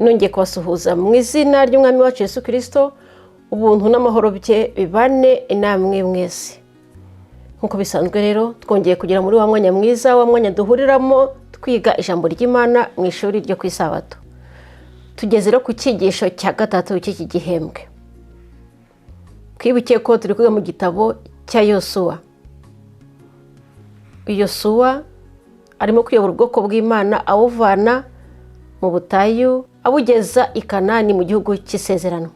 Nongeye kubasuhuza mu izina ry'Umwami wacu Yesu Kirisito. Ubuntu n'amahoro bye bibane namwe mwese. Nk'uko bisanzwe rero, twongeye kugera muri wa mwanya mwiza, wa mwanya duhuriramo twiga ijambo ry'Imana mu ishuri ryo ku Isabato. Tugeze rero ku cyigisho cya gatatu cy'iki gihembwe. Twibuke ko turi kwiga mu gitabo cya Yosuwa. Yosuwa arimo kuyobora ubwoko bw'Imana, awuvana mu butayu abugeza i Kanani, mu gihugu cy'isezerano.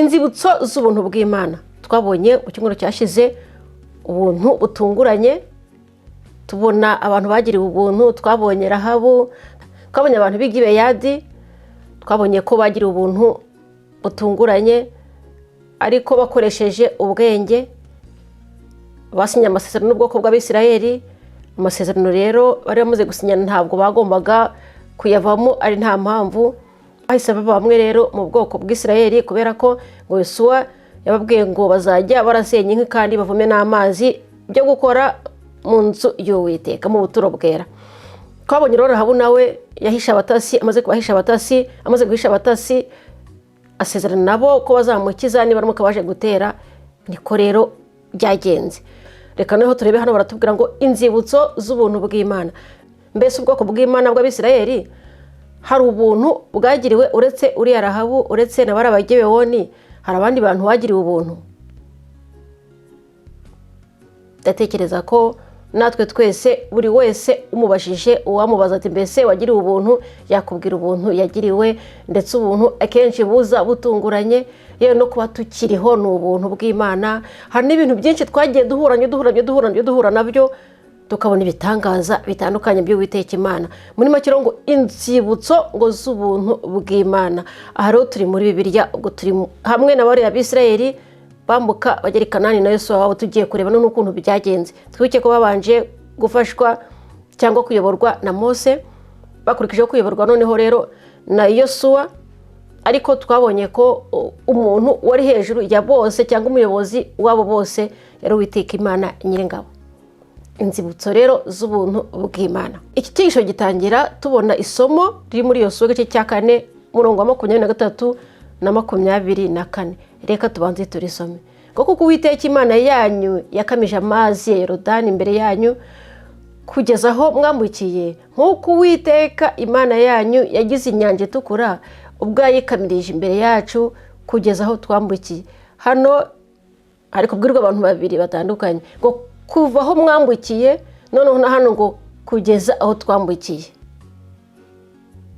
Inzibutso z'ubuntu bw'Imana twabonye mu cyumweru cyashize, ubuntu butunguranye, tubona abantu bagiriwe ubuntu. Twabonye Rahabu, twabonye abantu b'i Gibeyadi, twabonye ko bagiriwe ubuntu butunguranye, ariko bakoresheje ubwenge basinye amasezerano n'ubwoko bw'Abisirayeli. Amasezerano rero bari bamaze gusinya, ntabwo bagombaga kuyavamo ari nta mpamvu. Bahise baba bamwe rero mu bwoko bw'Isirayeli, kubera ko ngo Yosuwa yababwiye ngo bazajya barasenya inkwi kandi bavome n'amazi byo gukora mu nzu y'Uwiteka, mu buturo bwera. Twabonye rero Rahabu nawe yahishe abatasi. Amaze kubahisha abatasi, amaze guhisha abatasi, asezerana nabo ko bazamukiza niba baramuka baje gutera. Niko rero byagenze. Reka noneho turebe hano, baratubwira ngo inzibutso z'ubuntu bw'Imana. Mbese ubwoko bw'Imana bw'Abisirayeli hari ubuntu bwagiriwe uretse uriya Rahabu, uretse na bariya Bagibewoni? Hari abandi bantu bagiriwe ubuntu? Ndatekereza ko natwe twese, buri wese umubajije, uwamubaza ati: "Mbese wagiriwe ubuntu?" yakubwira ubuntu yagiriwe. Ndetse ubuntu akenshi buza butunguranye. Yewe, no kuba tukiriho ni ubuntu bw'Imana. Hari n'ibintu byinshi twagiye duhura duhura duhura duhura nabyo, tukabona ibitangaza bitandukanye by'Uwiteka Imana. Muri make rero, ngo inzibutso ngo z'ubuntu bw'Imana. Aha rero turi muri Bibiliya, ubwo turi hamwe na bariya Bisirayeli bambuka bagera i Kanani na Yosuwa wabo. Tugiye kureba n'ukuntu byagenze. Twibuke ko babanje gufashwa cyangwa kuyoborwa na Mose, bakurikijeho kuyoborwa noneho rero na Yosuwa. Ariko twabonye ko umuntu wari hejuru ya bose cyangwa umuyobozi wabo bose yari Uwiteka Imana Nyiringabo. Inzibutso rero z'ubuntu bw'Imana. Iki cyigisho gitangira tubona isomo riri muri Yosuwa, igice cya 4, umurongo wa 23 na 24. Reka tubanze turisome ngo: "Kuko Uwiteka Imana yanyu yakamije amazi ya Yorodani imbere yanyu kugeza aho mwambukiye, nk'uko Uwiteka Imana yanyu yagize Inyanja Itukura ubwo yayikamirije imbere yacu kugeza aho twambukiye." Hano hari kubwirwa abantu babiri batandukanye, ngo kuva aho mwambukiye, noneho na hano ngo kugeza aho twambukiye.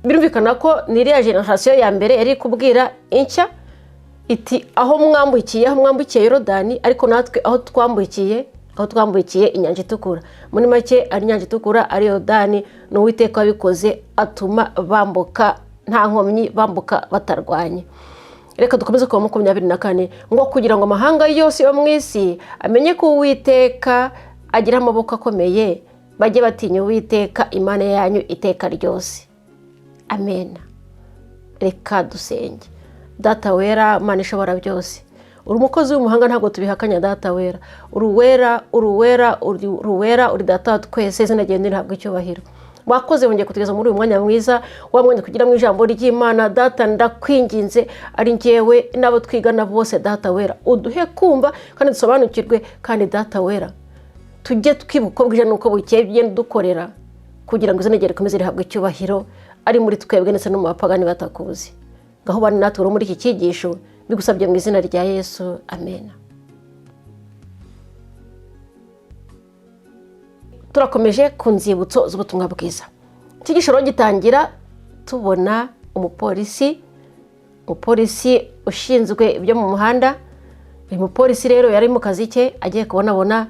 Birumvikana ko ni iriya génération ya mbere yari kubwira inshya iti: "Aho mwambukiye, aho mwambukiye Yorodani, ariko natwe aho twambukiye, aho twambukiye Inyanja Itukura." Muri make, ari Inyanja Itukura, ari Yorodani, ni Uwiteka wabikoze, atuma bambuka nta nkomyi, bambuka batarwanye. Reka dukomeze kuba 24, ngo: "Kugira ngo amahanga yose yo mu isi amenye ko Uwiteka agira amaboko akomeye, bajye batinya Uwiteka Imana yanyu iteka ryose. Amen." Reka dusenge. Data wera, Mana ishobora byose, uri umukozi w'umuhanga, ntabwo tubihakanya. Data wera, uri uwera, uri uwera, uri uwera, uri Data wa twese. Izina ryawe ntihabwe icyubahiro. Wakoze wongeye kutugeza muri uyu mwanya mwiza, wa mwanya kugira mu ijambo ry'Imana. Data, ndakwinginze, ari ngewe n'abo twigana bose, Data wera, uduhe kumva kandi dusobanukirwe. Kandi Data wera, tujye twibuka uko bwije n'uko bukeye ugenda udukorera, kugira ngo izina ryawe rikomeze rihabwe icyubahiro, ari muri twebwe ndetse no mu bapagani batakuzi. Ngaho bane natwe muri iki cyigisho, bigusabye mu izina rya Yesu, amen. Turakomeje ku nzibutso z'ubutumwa bwiza. Icyigisho rero gitangira tubona umupolisi, umupolisi ushinzwe ibyo mu muhanda. Uyu mupolisi rero yari mu kazi ke, agiye kubonabona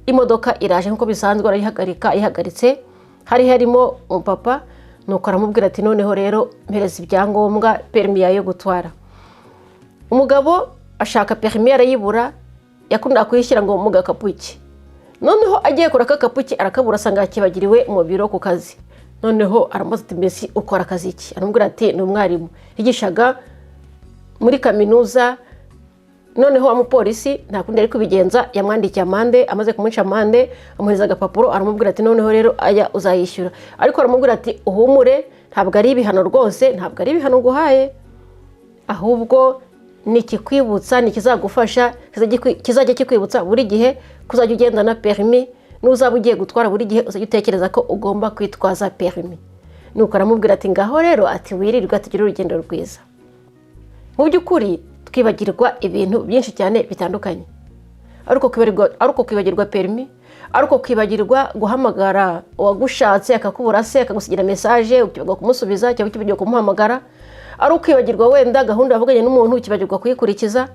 imodoka iraje nk'uko bisanzwe, arayihagarika. Ayihagaritse, hari harimo umupapa, nuko aramubwira ati: "Noneho rero mpereza ibyangombwa, perimi yawe yo gutwara." Umugabo ashaka perimi arayibura. Yakundaga kuyishyira ngo mu gakapu ke. Noneho agiye kure akakapu ke arakabura, asanga yakibagiriwe mu biro ku kazi. Noneho aramubaza ati: "Mbese ukora akazi ki?" Aramubwira ati: "Ni umwarimu." Yigishaga muri kaminuza. Noneho wa mupolisi nta kundi ari kubigenza, yamwandikiye amande. Amaze kumuca amande, amuhereza agapapuro, aramubwira ati: "Noneho rero aya uzayishyura." Ariko aramubwira ati: "Uhumure, ntabwo ari ibihano rwose, ntabwo ari ibihano nguhaye, ahubwo ni ikikwibutsa, ni ikizagufasha, kizajya kikwibutsa buri gihe kuzajya ugendana perimi. N'uzaba ugiye gutwara, buri gihe uzajya utekereza ko ugomba kwitwaza perimi." Nuko aramubwira ati: "Ngaho rero," ati, "wirirwe," ati, "ugire urugendo rwiza." Mu by'ukuri twibagirwa ibintu byinshi cyane bitandukanye, ariko kwibagirwa perimi, ariko kwibagirwa guhamagara uwagushatse akakubura se akagusigira message, ukibagirwa kumusubiza cyangwa ukibagirwa kumuhamagara, ari ukwibagirwa wenda gahunda wavuganye n'umuntu ukibagirwa kuyikurikiza.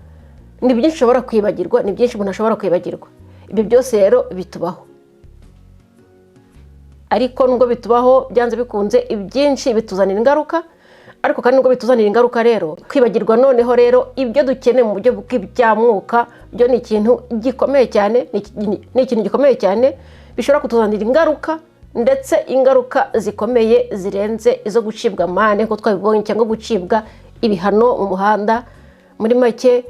Ni byinshi ushobora kwibagirwa, ni byinshi umuntu ashobora kwibagirwa. Ibyo byose rero bitubaho, ariko nubwo bitubaho, byanze bikunze ibyinshi bituzanira ingaruka. Ariko kandi nubwo bituzanira ingaruka rero, kwibagirwa noneho rero ibyo dukeneye mu buryo bw'ibyamwuka byo ni ikintu gikomeye cyane, ni ikintu gikomeye cyane bishobora kutuzanira ingaruka, ndetse ingaruka zikomeye zirenze izo gucibwa amande nk'uko twabibonye, cyangwa gucibwa ibihano mu muhanda. Muri make,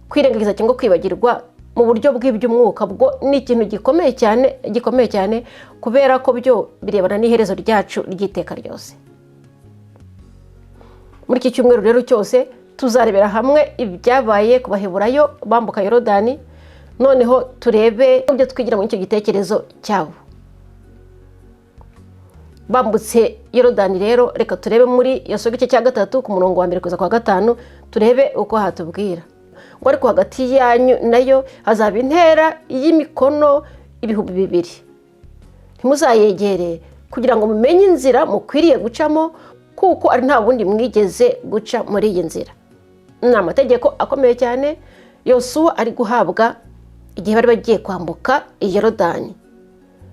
kwirengagiza cyangwa kwibagirwa mu buryo bw'iby'umwuka bwo ni ikintu gikomeye cyane, gikomeye cyane, kubera ko byo birebana n'iherezo ryacu ry'iteka ryose. Muri iki cyumweru rero cyose tuzarebera hamwe ibyabaye ku Baheburayo bambuka Yorodani, noneho turebe ibyo twigira muri icyo gitekerezo cyabo bambutse Yorodani. Rero reka turebe muri Yosuwa igice cya 3, ku murongo wa 1 kugeza kwa 5, turebe uko hatubwira ngo: "Ariko hagati yanyu nayo hazaba intera y'imikono 2000, ntimuzayegere, kugira ngo mumenye inzira mukwiriye gucamo, kuko ari nta bundi mwigeze guca muri iyi nzira." Ni amategeko akomeye cyane Yosuwa ari guhabwa igihe bari bagiye kwambuka Yorodani.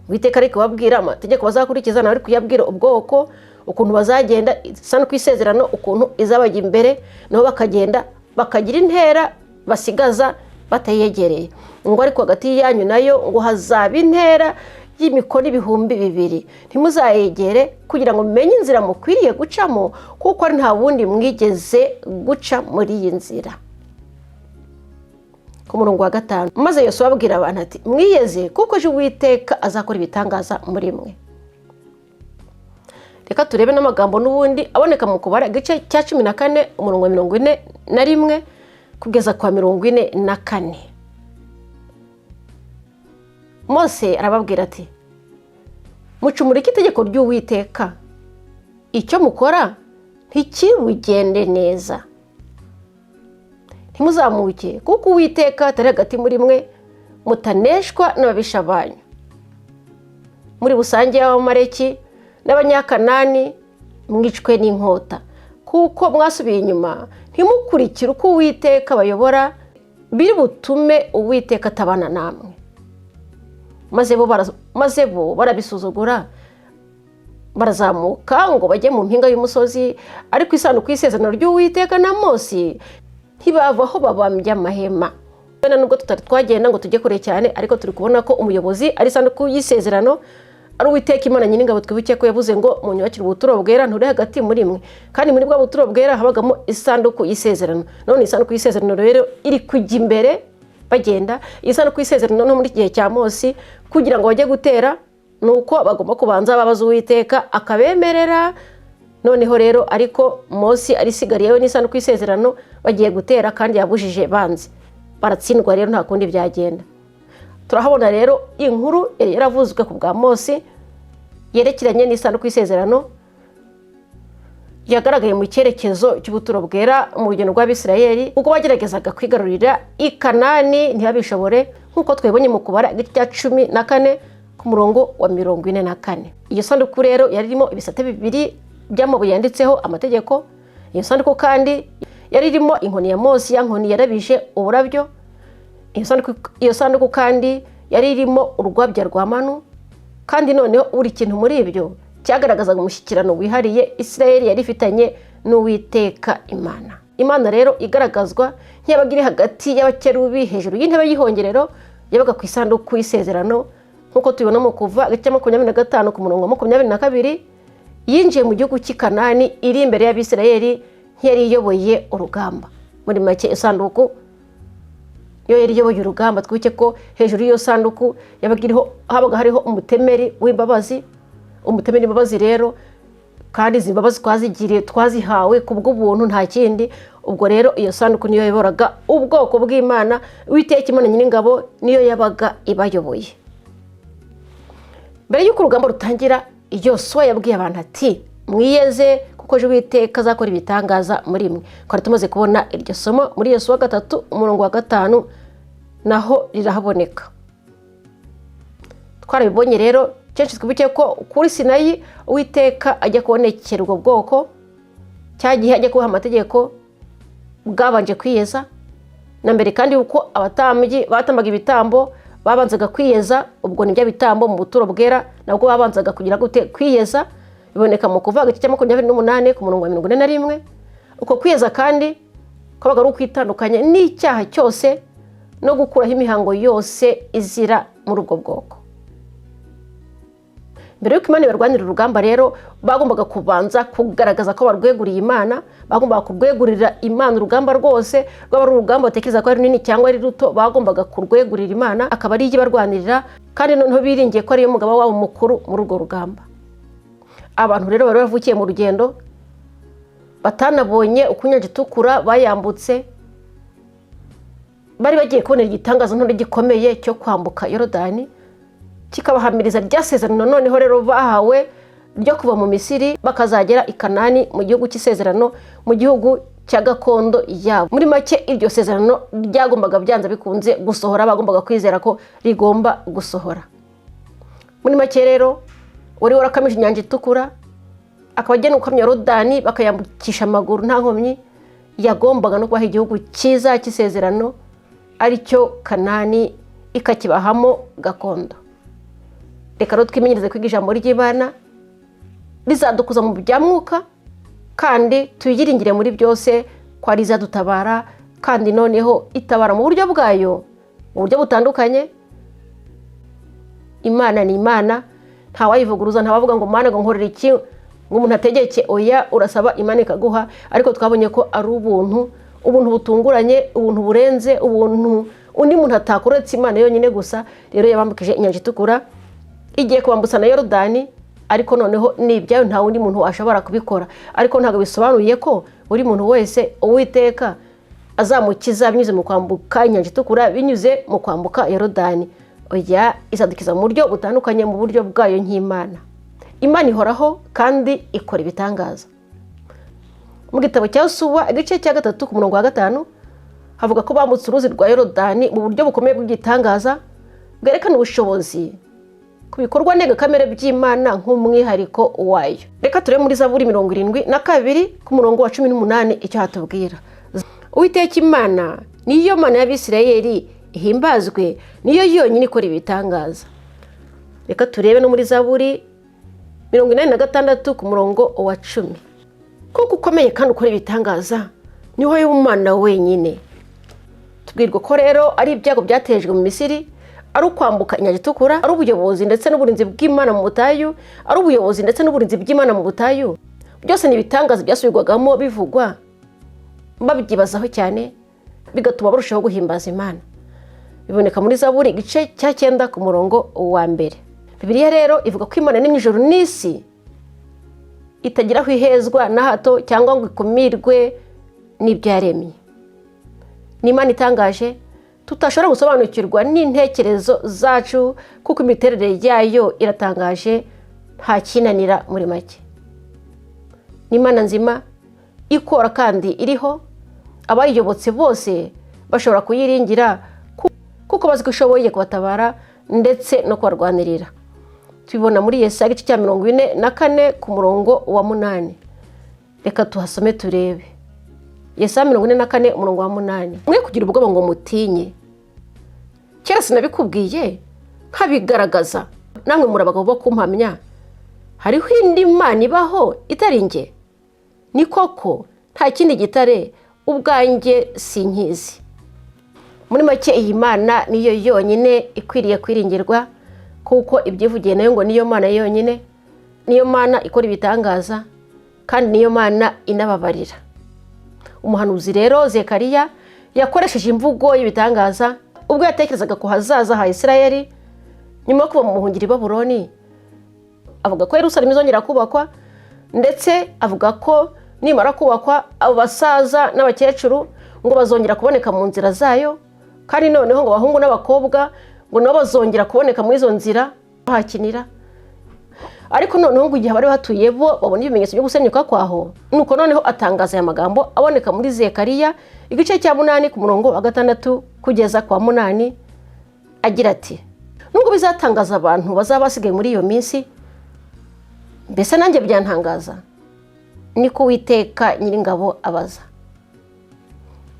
Uwiteka ari kubabwira amategeko bazakurikiza, nawe ari kuyabwira ubwoko ukuntu bazagenda, isa no ku isezerano ukuntu izabajya imbere, nabo bakagenda bakagira intera basigaza batayegereye. Ngo: "Ariko hagati yanyu nayo ngo hazaba intera y'imikono 2000, ntimuzayegere, kugira ngo mumenye inzira mukwiriye gucamo, kuko nta bundi mwigeze guca muri iyi nzira." Ku murongo wa 5: "Maze Yosuwa abwira abantu ati: 'Mwiyeze, kuko ejo Uwiteka azakora ibitangaza muri mwe.'" Reka turebe n'amagambo n'ubundi aboneka mu Kubara igice cya 14, umurongo wa 41 kugeza kwa 44. Mose arababwira ati: "Mucumurike itegeko ry'Uwiteka, icyo mukora ntikibugende neza. Ntimuzamuke, kuko Uwiteka atari hagati muri mwe, mutaneshwa n'ababisha banyu. Muri busange y'Abamaleki n'Abanyakanani, mwicwe n'inkota, kuko mwasubiye inyuma ntimukurikire uko Uwiteka bayobora, biri butume Uwiteka atabana namwe." Maze bo barabisuzugura, barazamuka ngo bajye mu mpinga y'umusozi, ariko isanduku y'isezerano ry'Uwiteka na Mose ntibavaho babambye amahema. Wenda nubwo tutari twagenda ngo tujye kure cyane, ariko turi kubona ko umuyobozi ari isanduku y'isezerano, ari Uwiteka Imana Nyiringabo. Twibuke ko yavuze ngo: "Munyubakire ubuturo bwera, nture hagati muri mwe." Kandi muri bwa buturo bwera habagamo isanduku y'isezerano. None isanduku y'isezerano rero iri kujya imbere bagenda. Iyi sanduku y'isezerano no muri iki gihe cya Mose, kugira ngo bajye gutera, ni uko bagomba kubanza babaza Uwiteka akabemerera. Noneho rero ariko Mose arisigariyeho n'isanduku y'isezerano, bagiye gutera kandi yabujije banze, baratsindwa. Rero nta kundi byagenda. Turahabona rero inkuru yari yaravuzwe ku bwa Mose yerekeranye n'isanduku y'isezerano yagaragaye mu cyerekezo cy'ubuturo bwera mu rugendo rw'Abisirayeli, ubwo bageragezaga kwigarurira i Kanani ntibabishobore, nk'uko twabibonye mu Kubara igice cya 14, ku murongo wa 44. Iyo sanduku rero yari irimo ibisate bibiri by'amabuye yanditseho amategeko. Iyo sanduku kandi yari irimo inkoni ya Mose, ya nkoni yarabije uburabyo. Iyo sanduku kandi yari irimo urwabya rwa manu. Kandi noneho buri kintu muri ibyo cyagaragazaga umushyikirano wihariye Isirayeli yari ifitanye n'Uwiteka Imana. Imana rero igaragazwa nk'iyabaga iri hagati y'abakerubi hejuru y'intebe y'ihongerero yabaga ku isanduku y'isezerano, nk'uko tubibona mu Kuva agace 25, ku murongo wa 22, yinjiye mu gihugu cy'i Kanani iri imbere y'Abisirayeli nk'iyari iyoboye urugamba. Muri make, isanduku Niyo yari iyoboye urugamba. Twibuke ko hejuru y'iyo sanduku yabaga iriho, habaga hariho umutemeri w'imbabazi. Umutemeri w'imbabazi rero, kandi izi mbabazi twazigiriye, twazihawe ku bw'ubuntu, nta kindi. Ubwo rero iyo sanduku niyo yayoboraga ubwoko bw'Imana. Uwiteka Imana Nyiringabo niyo yabaga ibayoboye. Mbere y'uko urugamba rutangira, Yosuwa yabwiye abantu ati: "Mwiyeze, kuko ejo Uwiteka azakora ibitangaza muri mwe." Twari tumaze kubona iryo somo muri Yosuwa 3, umurongo wa 5, naho rirahaboneka. Twarabibonye rero kenshi. Twibuke ko kuri Sinayi Uwiteka ajya kubonekera ubwo bwoko, cya gihe ajya kubaha amategeko, bwabanje kwiyeza na mbere. Kandi uko abatambyi batambaga ibitambo, babanzaga kwiyeza. Ubwo ni bya bitambo mu buturo bwera, nabwo babanzaga kugira gute? Kwiyeza. Biboneka mu Kuva igice cya 28, ku murongo wa 41. Uko kwiyeza kandi kwabaga ari ukwitandukanya n'icyaha cyose no gukuraho imihango yose izira muri ubwo bwoko. Mbere y'uko Imana ibarwanira urugamba rero, bagombaga kubanza kugaragaza ko barweguriye Imana. Bagombaga kurwegurira Imana urugamba rwose, rwaba ari urugamba batekereza ko ari runini cyangwa ari ruto, bagombaga kurwegurira Imana, akaba ari yo ibarwanirira, kandi noneho biringiye ko ariyo mugaba wabo mukuru muri urwo rugamba. Abantu rero bari bavukiye mu rugendo, batanabonye uko Inyanja Itukura bayambutse, bari bagiye kubonera igitangaza none gikomeye cyo kwambuka Yorodani, kikabahamiriza rya sezerano noneho rero bahawe ryo kuva mu Misiri bakazagera i Kanani, mu gihugu cy'isezerano, mu gihugu cya gakondo yabo. Muri make, iryo sezerano ryagombaga byanze bikunze gusohora, bagombaga kwizera ko rigomba gusohora. Muri make rero, wari warakamije Inyanja Itukura, akaba agena ukamya Yorodani bakayambukisha amaguru nta nkomyi, yagombaga no kubaha igihugu cyiza cy'isezerano, aricyo Kanani, ikakibahamo gakondo. Reka rero twimenyereze kwiga ijambo ry'Imana, rizadukuza mu bya mwuka, kandi tuyiringire muri byose ko ari izadutabara. Kandi noneho itabara mu buryo bwayo, mu buryo butandukanye. Imana ni Imana, ntawayivuguruza, ntawavuga ngo: "Mana, ngo nkorera iki?" ngo umuntu ategeke. Oya, urasaba Imana ikaguha. Ariko twabonye ko ari ubuntu, ubuntu butunguranye, ubuntu burenze, ubuntu undi muntu atakoretse, Imana yonyine gusa. Rero yabambukije Inyanja Itukura, igiye kubambutsa na Yorodani, ariko noneho ni ibyayo, nta wundi muntu washobora kubikora. Ariko ntabwo bisobanuye ko buri muntu wese Uwiteka azamukiza binyuze mu kwambuka Inyanja Itukura, binyuze mu kwambuka Yorodani. Oya, izadukiza mu buryo butandukanye, mu buryo bwayo nk'Imana. Imana ihoraho kandi ikora ibitangaza. Mu gitabo cya Yosuwa, igice cya 3, ku murongo wa 5, havuga ko bambutse uruzi rwa Yorodani mu buryo bukomeye bw'igitangaza, bwerekana ubushobozi ku bikorwa ndengakamere by'Imana nk'umwihariko wayo. Reka turebe muri Zaburi 72, ku murongo wa 18, icyo hatubwira: "Uwiteka Imana niyo Mana y'Abisirayeli ihimbazwe, niyo yonyine ikora ibitangaza." Reka turebe no muri Zaburi 86, ku murongo wa 10: "Kuko ukomeye kandi ukora ibitangaza, ni wowe Mana wenyine." Tubwirwa ko rero ari ibyago byatejwe mu Misiri, ari ukwambuka Inyanja Itukura, ari ubuyobozi ndetse n'uburinzi bw'Imana mu butayu, ari ubuyobozi ndetse n'uburinzi bw'Imana mu butayu, byose ni ibitangaza byasubirwagamo bivugwa, babyibazaho cyane, bigatuma barushaho guhimbaza Imana. Biboneka muri Zaburi igice cya 9, ku murongo wa 1. Bibiliya rero ivuga ko Imana ni ijuru n'isi, itagira aho ihezwa na hato cyangwa ngo ikumirwe n'ibyo yaremye. Ni Imana itangaje tutashobora gusobanukirwa n'intekerezo zacu, kuko imiterere yayo iratangaje, nta kinanira. Muri make, ni Imana nzima ikora kandi iriho. Abayiyobotse bose bashobora kuyiringira, kuko bazi ko ishoboye kubatabara ndetse no kubarwanirira. Tubibona muri Yesaya igice cya 44, ku murongo wa 8. Reka tuhasome turebe. Yesaya 44, umurongo wa 8: "Mwe kugira ubwoba ngo mutinye. Kera sinabikubwiye nkabigaragaza? Namwe muri abagabo bo kumpamya. Hariho indi mana ibaho itari njye? Ni koko, nta kindi gitare, ubwanjye sinkizi." Muri make, iyi Mana niyo yonyine ikwiriye kwiringirwa, kuko ibyivugiye nayo ngo niyo Mana yonyine, niyo Mana ikora ibitangaza, kandi niyo Mana inababarira. Umuhanuzi rero Zekariya Yakoresheje imvugo y'ibitangaza ubwo yatekerezaga ku hazaza ha Isirayeli nyuma yo kuva mu buhungiro i Babuloni. Avuga ko Yerusalemu izongera kubakwa, ndetse avuga ko nimara kubakwa abo basaza n'abakecuru ngo bazongera kuboneka mu nzira zayo, kandi noneho ngo abahungu n'abakobwa ngo nabo bazongera kuboneka muri izo nzira bahakinira. Ariko noneho ngo igihe abari batuye bo babona ibimenyetso byo gusenyuka kwaho, nuko noneho atangaza aya magambo aboneka muri Zekariya igice cya 8 ku murongo wa 6 kugeza kwa 8, agira ati: "Nubwo bizatangaza abantu bazaba basigaye muri iyo minsi, mbese nanjye byantangaza? Niko Uwiteka Nyiringabo abaza.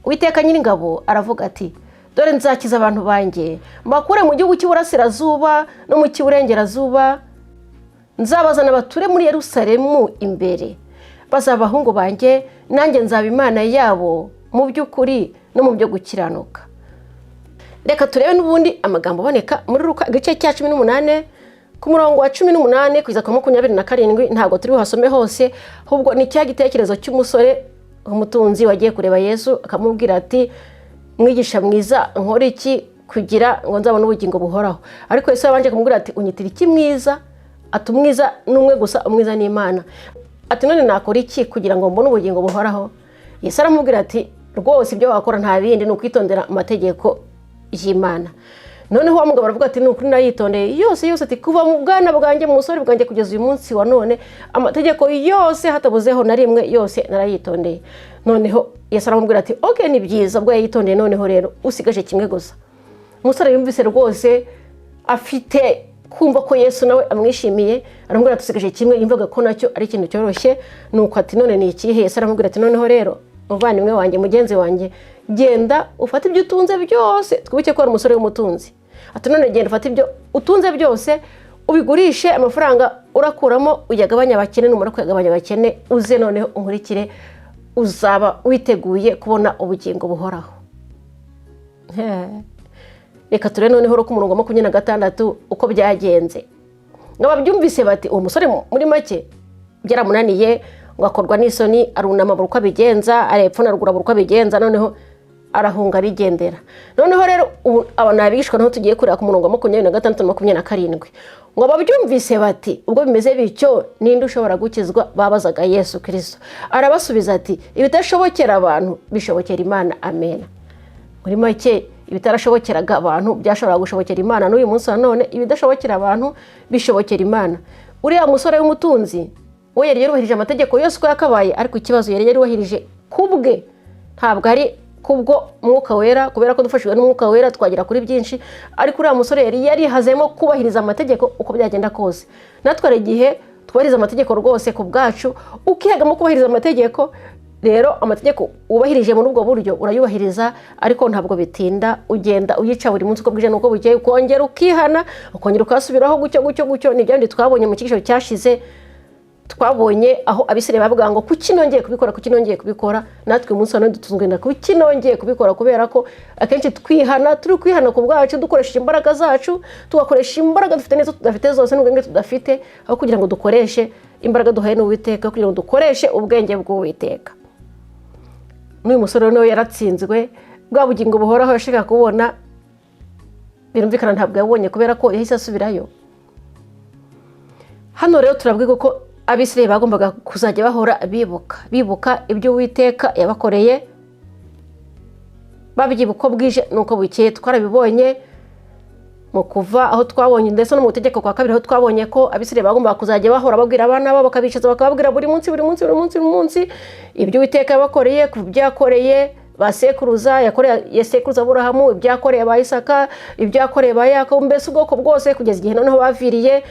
Uwiteka Nyiringabo aravuga ati: Dore nzakiza abantu banjye, mbakure mu gihugu cy'iburasirazuba no mu cy'iburengerazuba, nzabazana bature muri Yerusalemu imbere. Bazaba abahungu banjye, nanjye nzaba Imana yabo mu by'ukuri no mu byo gukiranuka." Reka turebe n'ubundi amagambo aboneka muri Luka igice cya 18 ku murongo wa 18 kugeza ku 27. Ntabwo turi buhasome hose, ahubwo ni cya gitekerezo cy'umusore umutunzi wagiye kureba Yesu, akamubwira ati: "Mwigisha mwiza, nkora iki kugira ngo nzabone ubugingo buhoraho?" Ariko Yesu yabanje kumubwira ati: "Unyitira iki mwiza?" Ati: "Umwiza ni umwe gusa, umwiza ni Imana." Ati: "None nakora iki kugira ngo mbone ubugingo buhoraho?" Yesu aramubwira ati: "Rwose ibyo wakora nta bindi, ni ukwitondera amategeko y'Imana." Noneho wa mugabo aravuga ati: "Ni ukuri nayitondeye yose yose." Ati: "Kuva mu bwana bwanjye, mu musore bwanjye, kugeza uyu munsi wa none, amategeko yose hatabuzeho na rimwe, yose narayitondeye." Noneho Yesu aramubwira ati: "Okay, ni byiza ubwo yayitondeye, noneho rero usigaje kimwe gusa." Umusore yumvise rwose afite kumva ko Yesu nawe amwishimiye, aramubwira ati: "Usigaje kimwe." Yumvaga ko nacyo ari ikintu cyoroshye. Nuko ati: "None ni ikihe?" Yesu aramubwira ati: "Noneho rero muvandimwe wanjye, mugenzi wanjye, genda ufate ibyo utunze byose." Twibuke ko ari umusore w'umutunzi. Ati: "None genda ufate ibyo utunze byose, ubigurishe, amafaranga urakuramo uyagabanya abakene. Numara kuyagabanya abakene, uze noneho unkurikire, uzaba witeguye kubona ubugingo buhoraho." Reka turebe noneho ku murongo wa 26 uko byagenze. Ngo ababyumvise bati: "Uwo musore muri make byaramunaniye, ngo akorwa n'isoni, arunama buri uko abigenza, arepfo na ruguru abura uko abigenza, noneho arahunga arigendera." Noneho rero ubu aba ni abigishwa. Noneho tugiye kureba ku murongo wa 26 na 27. Ngo ababyumvise bati: "Ubwo bimeze bityo, ninde ushobora gukizwa?" Babazaga Yesu Kirisito. Arabasubiza ati: "Ibidashobokera abantu bishobokera Imana." Amen. Muri make, ibitarashobokeraga abantu byashobora gushobokera Imana. N'uyu munsi wa none ibidashobokera abantu bishobokera Imana. Uriya musore w'umutunzi we yari yarubahirije amategeko yose uko yakabaye, ariko ikibazo yari yarubahirije kubwe, ntabwo ari kubwo Mwuka Wera, kubera ko dufashijwe n'Umwuka Wera twagera kuri byinshi. Ariko uriya musore yari yarihazemo kubahiriza amategeko uko byagenda kose. Natwe hari igihe twubahiriza amategeko rwose ku bwacu, ukihagamo kubahiriza amategeko. Rero amategeko wubahirije muri ubwo buryo, urayubahiriza, ariko ntabwo bitinda, ugenda uyica buri munsi uko bwije n'uko bukeye, ukongera ukihana, ukongera ukasubiraho, gutyo gutyo gutyo. Ni bya bindi twabonye mu cyigisho cyashize. Twabonye aho Abisirayeli bavuga ngo: "Kuki nongeye kubikora? Kuki nongeye kubikora?" Natwe uyu munsi wa none dutunzwe na "Kuki nongeye kubikora?", kubera ko akenshi twihana turi kwihana ku bwacu, dukoresheje imbaraga zacu, tugakoresha imbaraga dufite n'izo tudafite zose n'ubwenge tudafite, aho kugira ngo dukoreshe imbaraga duhaye n'Uwiteka, kugira ngo dukoreshe ubwenge bw'Uwiteka. N'uyu musore nawe yaratsinzwe. Bwa bugingo buhoraho yashakaga kubona, birumvikana ntabwo yabonye, kubera ko yahise asubirayo. Hano rero turabwirwa ko Abisirayeli bagombaga kuzajya bahora bibuka ibyo Uwiteka yabakoreye, babyibuka uko bwije n'uko bukeye. Twarabibonye mu Kuva, aho twabonye, ndetse no mu Gutegeka kwa Kabiri, aho twabonye ko Abisirayeli bagombaga kuzajya bahora babwira abana babo, bakabicaza bakababwira buri munsi, buri munsi, buri munsi, buri munsi, ibyo Uwiteka yabakoreye, ku byo yakoreye ba sekuruza, yakoreye sekuruza Aburahamu, ibyo yakoreye ba Isaka, ibyo yakoreye ba Yakobo, mbese ubwoko bwose, kugeza igihe noneho baviriye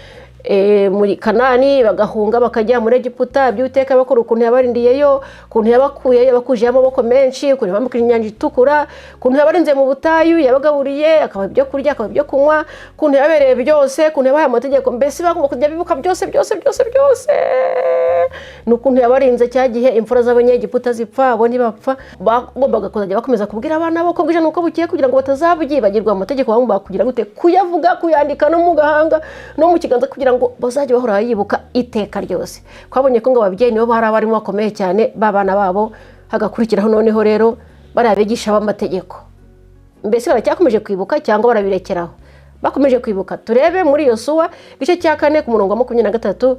muri Kanani bagahunga bakajya muri Egiputa. Ibyo Uwiteka bakora, ukuntu yabarindiyeyo, ukuntu yabakuye, yabakujeho amaboko menshi, ukuntu yabambukije Inyanja Itukura, ukuntu yabarinze mu butayu, yabagaburiye akaba ibyo kurya, akaba ibyo kunywa, ukuntu yabereye byose, ukuntu yabahaye amategeko. Mbese bagomba kujya bibuka byose byose byose byose, ni ukuntu yabarinze cya gihe imfura z'Abanyegiputa zipfa, abo ntibapfa. Bagombaga kuzajya bakomeza kubwira abana bo uko bwije n'uko bukeye, kugira ngo batazabyibagirwa. Amategeko bagombaga kugira gute? Kuyavuga, kuyandika no mu gahanga no mu kiganza, kugira ngo bazajye bahora yibuka iteka ryose. Twabonye ko ngo ababyeyi nibo bari abarimu bakomeye cyane b'abana babo, hagakurikiraho noneho rero Bariya abigisha b'amategeko, mbese baracyakomeje kwibuka cyangwa barabirekeraho? Bakomeje kwibuka. Turebe muri Yosuwa igice cya 4 ku murongo wa 23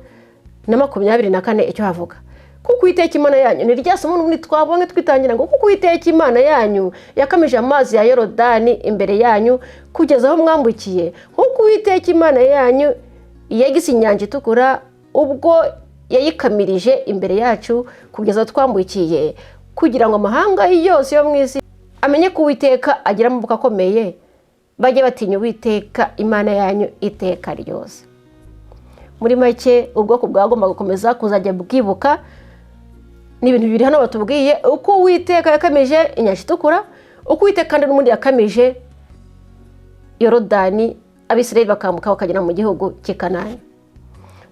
na 24 icyo havuga. "Kuko Uwiteka Imana yanyu", ni rya somo n'ubundi twabonye twitangira, ngo "kuko Uwiteka Imana yanyu yakamije amazi ya Yorodani imbere yanyu kugeza aho mwambukiye, nk'uko Uwiteka Imana yanyu yagize Inyanja Itukura ubwo yayikamirije imbere yacu kugeza aho twambukiye, kugira ngo amahanga yose yo mu isi amenye ko Uwiteka agira amaboko akomeye, bajye batinya Uwiteka Imana yanyu iteka ryose." Muri make, ubwoko bwagomba gukomeza kuzajya bwibuka ni ibintu bibiri hano batubwiye: uko Uwiteka yakamije Inyanja Itukura, uko Uwiteka kandi n'ubundi yakamije Yorodani, Abisirayeli bakambuka bakagera mu gihugu cy'i Kanani.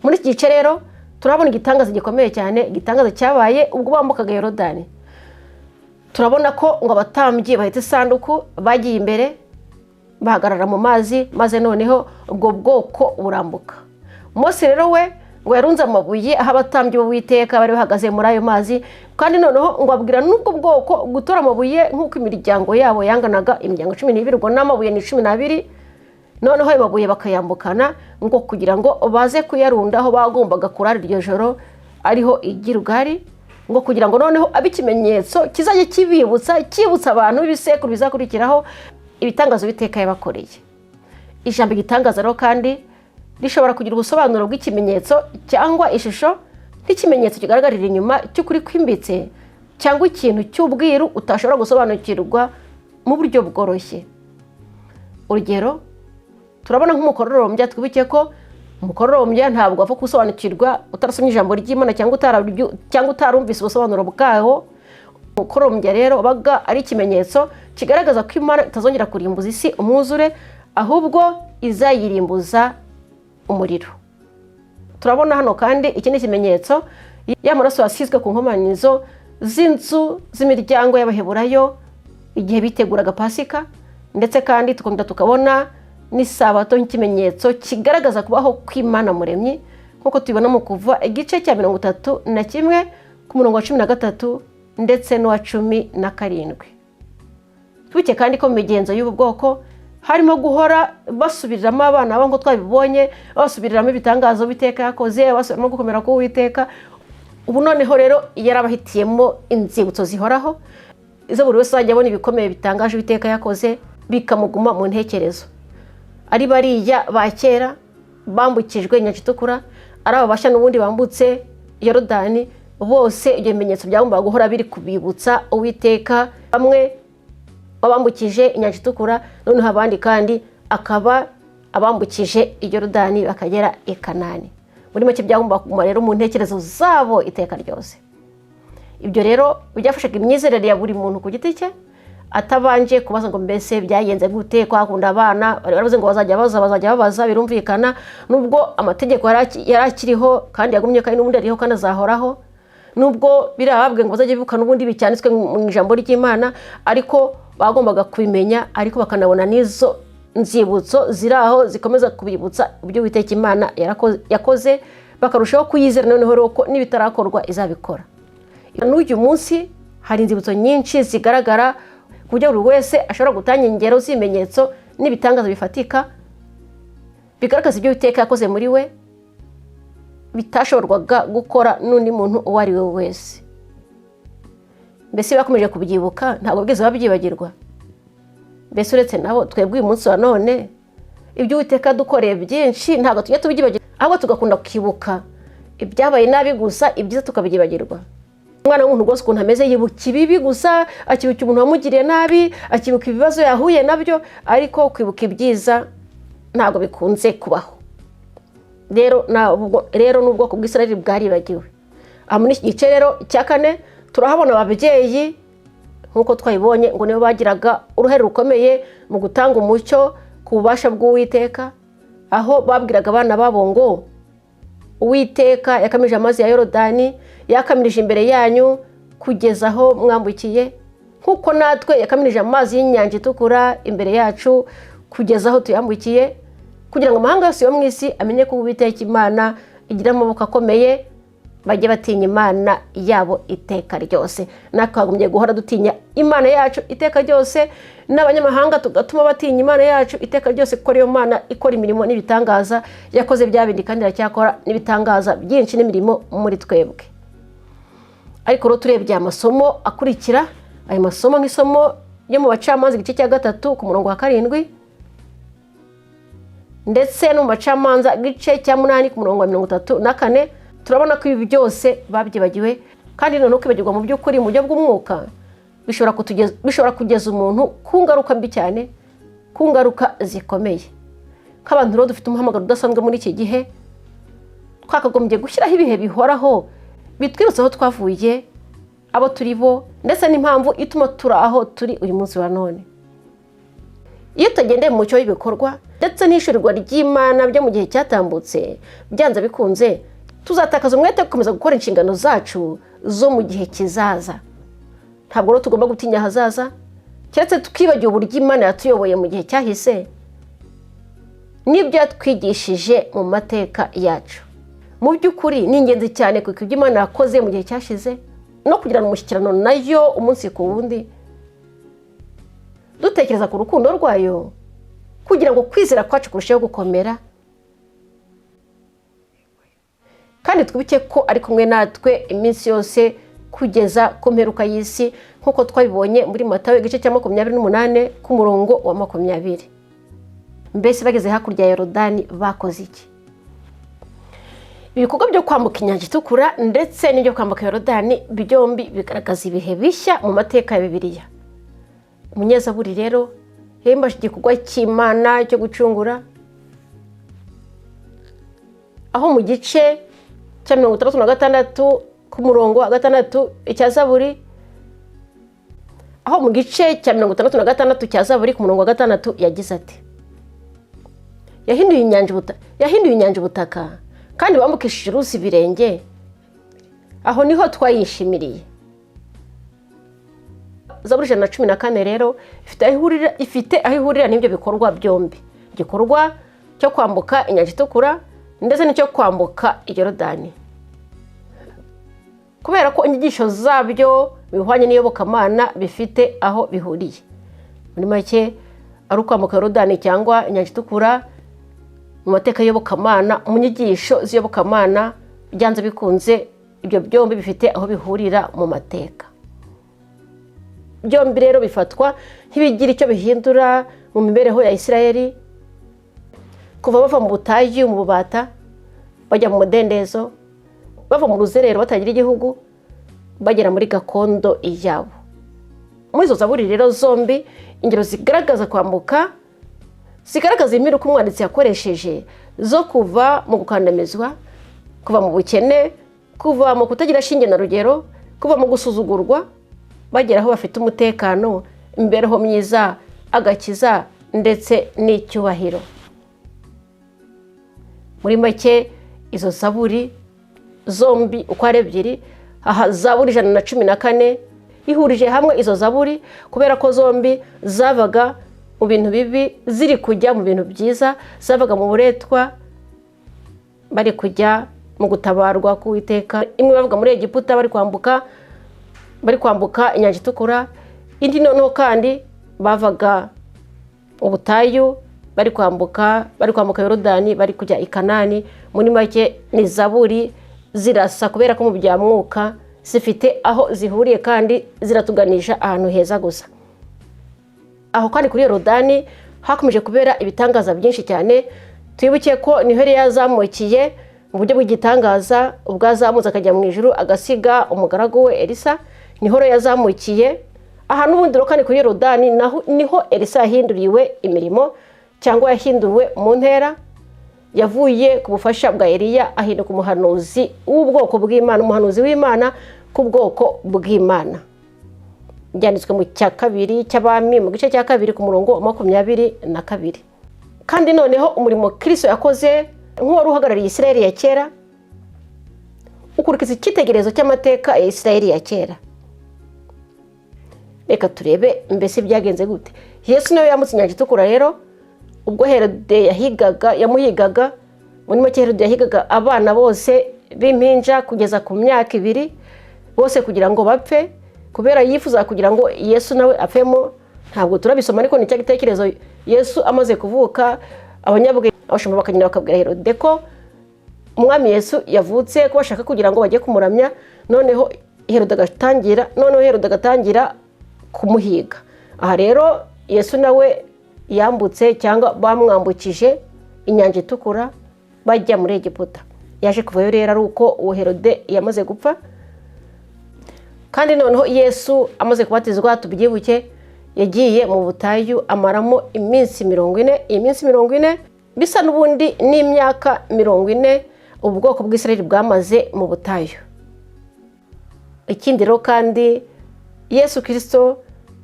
Muri iki gice rero turabona igitangaza gikomeye cyane, igitangaza cyabaye ubwo bambukaga Yorodani. Turabona ko ngo abatambyi bahetse isanduku bagiye imbere, bahagarara mu mazi, maze noneho ubwo bwoko burambuka. Mose rero we ngo yarunze amabuye aho abatambyi b'Uwiteka bari bahagaze muri ayo mazi, kandi noneho ngo abwira n'ubwo bwoko gutora amabuye nk'uko imiryango yabo yanganaga, imiryango 12, ubwo n'amabuye ni 12. Noneho ayo mabuye bakayambukana ngo kugira ngo baze kuyarunda aho bagombaga kurara iryo joro, ariho i Gilugari, ngo kugira ngo noneho abe ikimenyetso kizajya kibibutsa, cyibutsa abantu b'ibisekuru bizakurikiraho ibitangazo Uwiteka yabakoreye. Ijambo igitangaza rero kandi rishobora kugira ubusobanuro bw'ikimenyetso cyangwa ishusho, nk'ikimenyetso kigaragarira inyuma cy'ukuri kwimbitse, cyangwa ikintu cy'ubwiru utashobora gusobanukirwa mu buryo bworoshye. Urugero, turabona nk'umukororombya. Twibuke ko umukororombya ntabwo wapfa gusobanukirwa utarasomye ijambo ry'Imana cyangwa utarumvise ubusobanuro bwawo. Umukororombya rero wabaga ari ikimenyetso kigaragaza ko Imana itazongera kurimbuza isi umwuzure, ahubwo izayirimbuza umuriro. Turabona hano kandi ikindi kimenyetso, y'amaraso yasizwe ku nkomanizo z'inzu z'imiryango y'Abaheburayo igihe biteguraga Pasika. Ndetse kandi tukongera tukabona n'isabato nk'ikimenyetso kigaragaza kubaho kw'Imana Muremyi, nk'uko tubibona mu Kuva igice cya 31 ku murongo wa 13 ndetse n'uwa 17. Twibuke kandi ko mu migenzo y'ubu bwoko harimo guhora basubiriramo abana babo, ngo twabibonye, basubiriramo ibitangazo Uwiteka yakoze, basubiramo gukomera k'Uwiteka. Ubu noneho rero yarabahitiyemo inzibutso zihoraho, izo buri wese azajya abona ibikomeye bitangaje Uwiteka yakoze, bikamuguma mu ntekerezo. Ari bariya ba kera bambukijwe Inyanja Itukura, ari aba bashya n'ubundi bambutse Yorodani, bose ibyo bimenyetso byagombaga guhora biri kubibutsa Uwiteka. Bamwe wabambukije Inyanja Itukura, noneho abandi kandi akaba abambukije Yorodani bakagera i Kanani. Muri make, byagombaga kuguma rero mu ntekerezo zabo iteka ryose. Ibyo rero byafashaga imyizerere ya buri muntu ku giti cye, atabanje kubaza ngo mbese byagenze gute? Kwakunda abana bari baravuze ngo bazajya baza, bazajya babaza. Birumvikana, nubwo amategeko yari akiriho kandi yagumye, kandi n'ubundi ariho kandi azahoraho, nubwo biriya babwiye ngo bazajya bibuka n'ubundi bicyanditswe mu ijambo ry'Imana, ariko bagombaga kubimenya, ariko bakanabona n'izo nzibutso ziri aho zikomeza kubibutsa ibyo Uwiteka Imana yakoze, bakarushaho kuyizera noneho rero ko n'ibitarakorwa izabikora. N'uyu munsi hari inzibutso nyinshi zigaragara, ku buryo buri wese ashobora gutanga ingero z'ibimenyetso n'ibitangaza bifatika bigaragaza ibyo Uwiteka yakoze muri we bitashoborwaga gukora n'undi muntu uwo ari we wese. Mbese bakomeje kubyibuka, ntabwo bwigeze babyibagirwa. Mbese uretse nabo, twebwe uyu munsi wa none ibyo Uwiteka dukoreye byinshi ntabwo tujya tubyibagirwa, ahubwo tugakunda kwibuka ibyabaye nabi gusa, ibyiza tukabyibagirwa. Umwana w'umuntu rwose ukuntu ameze, yibuka ibibi gusa, akibuka umuntu wamugiriye nabi, akibuka ibibazo yahuye nabyo, ariko kwibuka ibyiza ntabwo bikunze kubaho. Rero n'ubwoko bw'Isirayeli bwaribagiwe. Aha muri iki gice rero cya kane turahabona ababyeyi, nk'uko twabibonye, ngo nibo bagiraga uruhare rukomeye mu gutanga umucyo ku bubasha bw'Uwiteka, aho babwiraga abana babo ngo "Uwiteka yakamije amazi ya Yorodani, yakamirije imbere yanyu kugeza aho mwambukiye, nk'uko natwe yakamirije amazi y'Inyanja Itukura imbere yacu kugeza aho tuyambukiye, kugira ngo amahanga yose yo mu isi amenye ko Uwiteka Imana igira amaboko akomeye." Bajye batinya Imana yabo iteka ryose. Nakagombye guhora dutinya Imana yacu iteka ryose, n'abanyamahanga tugatuma batinya Imana yacu iteka ryose, kuko ariyo Mana ikora imirimo n'ibitangaza. Yakoze bya bindi kandi iracyakora n'ibitangaza byinshi n'imirimo muri twebwe. Ariko rero turebye amasomo akurikira ayo masomo, nk'isomo yo mu Bacamanza igice cya 3 ku murongo wa 7, ndetse no mu Bacamanza igice cya 8 ku murongo wa 34, turabona ko ibi byose babyibagiwe. Kandi noneho kwibagirwa mu by'ukuri mu buryo bw'umwuka bishobora kugeza umuntu ku ngaruka mbi cyane, ku ngaruka zikomeye. Nk'abantu rero dufite umuhamagaro udasanzwe muri iki gihe, twakagombye gushyiraho ibihe bihoraho bitwibutsa aho twavuye, abo turi bo, ndetse n'impamvu ituma turi aho turi uyu munsi wa none. Iyo tutagendeye mu mucyo w'ibikorwa ndetse n'ihishurirwa ry'Imana byo mu gihe cyatambutse, byanze bikunze tuzatakaza umwete wo gukomeza gukora inshingano zacu zo mu gihe kizaza. Ntabwo rero tugomba gutinya ahazaza keretse twibagiwe uburyo Imana yatuyoboye mu gihe cyahise n'ibyo yatwigishije mu mateka yacu. Mu by'ukuri ni ingenzi cyane kuko ibyo Imana yakoze mu gihe cyashize no kugirana umushyikirano nayo umunsi ku wundi, dutekereza ku rukundo rwayo, kugira ngo kwizera kwacu kurusheho gukomera, kandi twibuke ko ari kumwe natwe iminsi yose kugeza ku mperuka y'isi, nk'uko twabibonye muri Matayo igice cya 28 ku murongo wa 20. Mbese bageze hakurya ya Yorodani bakoze iki? Ibikorwa byo kwambuka Inyanja Itukura ndetse n'ibyo kwambuka Yorodani byombi bigaragaza ibihe bishya mu mateka ya Bibiliya. Umunyezaburi rero yahimbaje igikorwa cy'Imana cyo gucungura, aho mu gice cya 66 ku murongo wa 6 icya Zaburi, aho mu gice cya 66 cya Zaburi ku murongo wa 6 yagize ati: "Yahinduye inyanja ubutaka, kandi bambukishije uruzi ibirenge. Aho niho twayishimiriye." Zaburi 114 rero ifite aho ihurira n'ibyo bikorwa byombi, igikorwa cyo kwambuka Inyanja Itukura ndetse n'icyo kwambuka Yorodani, kubera ko inyigisho zabyo bihwanye n'iyobokamana bifite aho bihuriye. Muri make, ari ukwambuka Yorodani cyangwa Inyanja Itukura, mu mateka y'iyobokamana, mu nyigisho z'iyobokamana, byanze bikunze ibyo byombi bifite aho bihurira mu mateka. Byombi rero bifatwa nk'ibigira icyo bihindura mu mibereho ya Isirayeli, kuva bava mu butayu, mu bubata, bajya mu mudendezo, bava mu ruzerero batagira igihugu, bagera muri gakondo yabo. Muri izo zaburi rero zombi, ingero zigaragaza kwambuka zigaragaza impinduka umwanditsi yakoresheje zo kuva mu gukandamizwa, kuva mu bukene, kuva mu kutagira shinge na rugero, kuva mu gusuzugurwa, bagera aho bafite umutekano, imibereho myiza, agakiza ndetse n'icyubahiro. Muri make, izo zaburi zombi uko ari ebyiri, aha Zaburi 114 ihurije hamwe izo zaburi, kubera ko zombi zavaga mu bintu bibi ziri kujya mu bintu byiza, zavaga mu buretwa bari kujya mu gutabarwa k'Uwiteka. Imwe bavuga muri Egiputa bari kwambuka Inyanja Itukura, indi noneho kandi bavaga ubutayu bari kwambuka Yorodani bari kujya i Kanani. Muri make ni zaburi zirasa, kubera ko mu bya mwuka zifite aho zihuriye kandi ziratuganisha ahantu heza gusa. Aho kandi kuri Yorodani hakomeje kubera ibitangaza byinshi cyane. Twibuke ko niho yari yazamukiye mu buryo bw'igitangaza, ubwo azamutse akajya mu ijuru agasiga umugaragu we Elisa, niho rero yazamukiye. Aha n'ubundi rero kandi kuri Yorodani niho Elisa yahinduriwe imirimo, cyangwa yahinduwe mu ntera. Yavuye ku bufasha bwa Eliya ahinduka umuhanuzi w'ubwoko bw'Imana, umuhanuzi w'Imana ku bwoko bw'Imana. Byanditswe mu cya kabiri cy'Abami, mu gice cya 2 ku murongo wa 22. Kandi noneho umurimo Kirisito yakoze nk'uwari uhagarariye Isirayeli ya kera ukurikiza icyitegererezo cy'amateka ya Isirayeli ya kera. Reka turebe mbese byagenze gute. Yesu nawe yambutse Inyanja Itukura rero ubwo Herode yahigaga, yamuhigaga. Muri make, Herode yahigaga abana bose. b'impinja kugeza ku myaka 2 bose kugira ngo bapfe, kubera yifuza kugira ngo Yesu nawe apfemo. Ntabwo turabisoma, ariko ni cya gitekerezo. Yesu amaze kuvuka, abanyabwenge, abashumba bakagenda bakabwira Herode ko umwami Yesu yavutse, ko bashaka kugira ngo bajye kumuramya. Noneho Herode agatangira kumuhiga. Aha rero Yesu nawe yambutse, cyangwa bamwambukije inyanja Itukura bajya muri Egiputa. Yaje kuvayo rero ari uko uwo Herode yamaze gupfa. Kandi noneho Yesu amaze kubatizwa, tubyibuke, yagiye mu butayu amaramo iminsi 40. Iyi minsi 40 bisa n'ubundi n'imyaka 40 ubwoko bw'Isirayeli bwamaze mu butayu. Ikindi rero kandi, Yesu Kirisito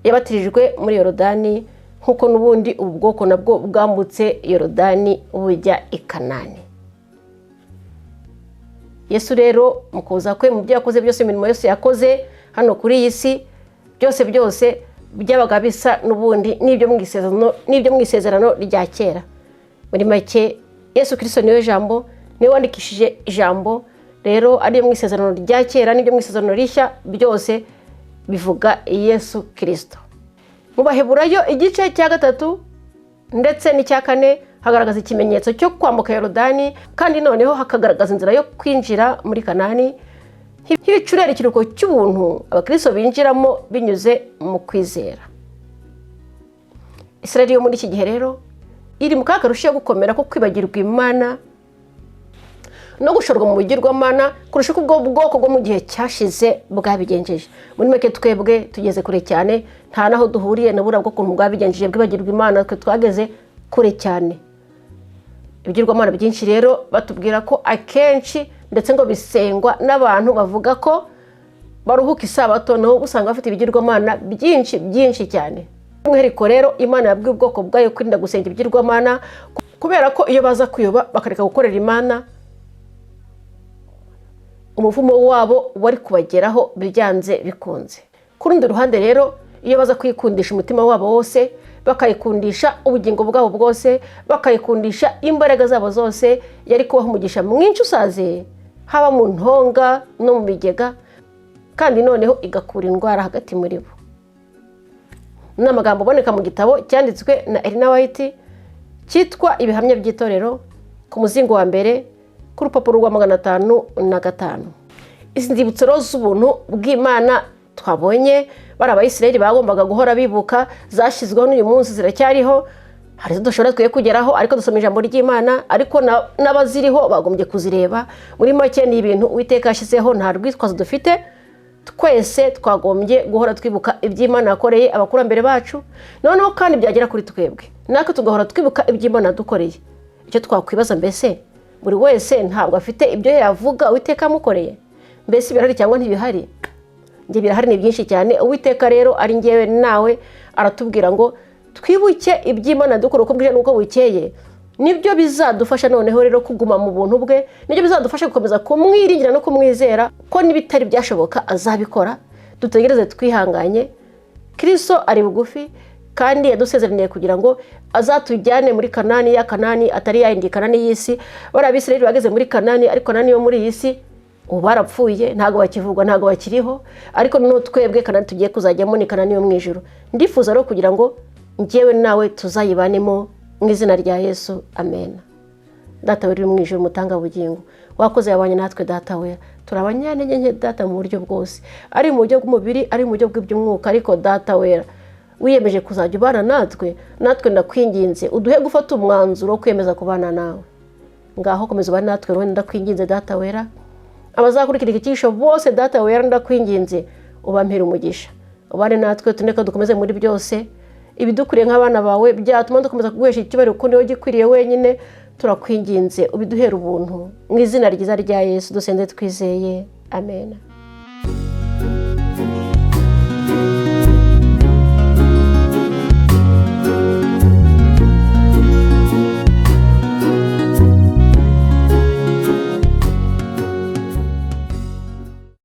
yabatirijwe muri Yorodani, nk'uko n'ubundi ubu bwoko nabwo bwambutse Yorodani bujya i Kanani. Yesu rero mu kuza kwe, mu byo yakoze byose, imirimo yose yakoze hano kuri iyi si, byose byose byabaga bisa n'ubundi n'ibyo mu isezerano rya kera. Muri make, Yesu Kirisito niwe jambo, niwe wandikishije ijambo. Rero ariyo mu isezerano rya kera n'ibyo mu isezerano rishya, byose bivuga Yesu Kirisito. Mu Baheburayo igice cya 3 ndetse n'icya 4 hagaragaza ikimenyetso cyo kwambuka Yorodani, kandi noneho hakagaragaza inzira yo kwinjira muri Kanani nk'ibicurera ikiruhuko cy'ubuntu abakristo binjiramo binyuze mu kwizera. Israel yo muri iki gihe rero iri mu kaga karushaho gukomera ko kwibagirwa Imana no gushorwa mu bigirwamana kurusha uko ubwo bwoko bwo mu gihe cyashize bwabigenjeje. Muri make, twebwe tugeze kure cyane, nta n'aho duhuriye na buriya bw'ukuntu bwabigenjeje bwibagirwa Imana. Twe twageze kure cyane. Ibigirwamana byinshi rero batubwira ko akenshi ndetse ngo bisengwa n'abantu bavuga ko baruhuka isabato, naho usanga bafite ibigirwamana byinshi byinshi cyane. By'umwihariko rero, Imana yabwiye ubwoko bwayo kwirinda gusenga ibigirwamana, kubera ko iyo baza kuyoba bakareka gukorera Imana, umuvumo wabo wari kubageraho byanze bikunze. Ku rundi ruhande rero, iyo baza kuyikundisha umutima wabo wose, bakayikundisha ubugingo bwabo bwose, bakayikundisha imbaraga zabo zose, yari kubaha umugisha mwinshi usaze, haba mu ntonga no mu bigega, kandi noneho igakura indwara hagati muri bo. Ni amagambo aboneka mu gitabo cyanditswe na Elena White cyitwa Ibihamya by'Itorero, ku muzingo wa mbere, ku rupapuro rwa 505. Izi nzibutso rero z'ubuntu bw'Imana twabonye bari Abayisirayeli bagombaga guhora bibuka, zashyizweho, n'uyu munsi ziracyariho. Hari izo dushobora twe kugeraho ariko dusoma ijambo ry'Imana, ariko n'abaziriho bagombye kuzireba. Muri make, ni ibintu Uwiteka yashyizeho, nta rwitwazo dufite. Twese twagombye guhora twibuka iby'Imana yakoreye abakurambere bacu, noneho kandi byagera kuri twebwe natwe tugahora twibuka iby'Imana yadukoreye. Icyo twakwibaza, mbese buri wese ntabwo afite ibyo yavuga Uwiteka amukoreye? Mbese birahari cyangwa ntibihari? Njye birahari, ni byinshi cyane. Uwiteka rero ari ngewe nawe aratubwira ngo twibuke iby'Imana dukora uko bwije n'uko bukeye. Nibyo bizadufasha noneho rero kuguma mu buntu bwe, nibyo bizadufasha gukomeza kumwiringira no kumwizera ko n'ibitari byashoboka azabikora. Dutegereze twihanganye, Kirisito ari bugufi kandi yadusezeraniye kugira ngo azatujyane muri Kanani, ya Kanani atari yayindi Kanani y'isi. Bariya Abisirayeli bageze muri Kanani, ariko Kanani yo muri iyi si ubu barapfuye, ntabwo bakivugwa, ntabwo bakiriho. Ariko noneho twebwe Kanani tugiye kuzajyamo ni Kanani yo mu ijuru. Ndifuza rero kugira ngo njyewe nawe tuzayibanemo mu izina rya Yesu, amen. Data uri mu ijuru, umutangabugingo, wakoze, yabanye natwe. Data wera, turi abanyantege nke, Data, mu buryo bwose, ari mu buryo bw'umubiri, ari mu buryo bw'iby'umwuka, ariko Data wera, wiyemeje kuzajya ubana natwe. Natwe ndakwinginze uduhe gufata umwanzuro wo kwiyemeza kubana nawe. Ngaho komeza ubane natwe rero, ndakwinginze Data wera. Abazakurikira iki cyigisho bose, Data wera, ndakwinginze ubampere umugisha, ubane natwe, tuneka dukomeze muri byose ibidukwiriye nk'abana bawe, byatuma dukomeza kuguhesha icyubahiro kuko niwe gikwiriye wenyine. Turakwinginze ubiduhere ubuntu. Mu izina ryiza rya Yesu dusenze twizeye, amen.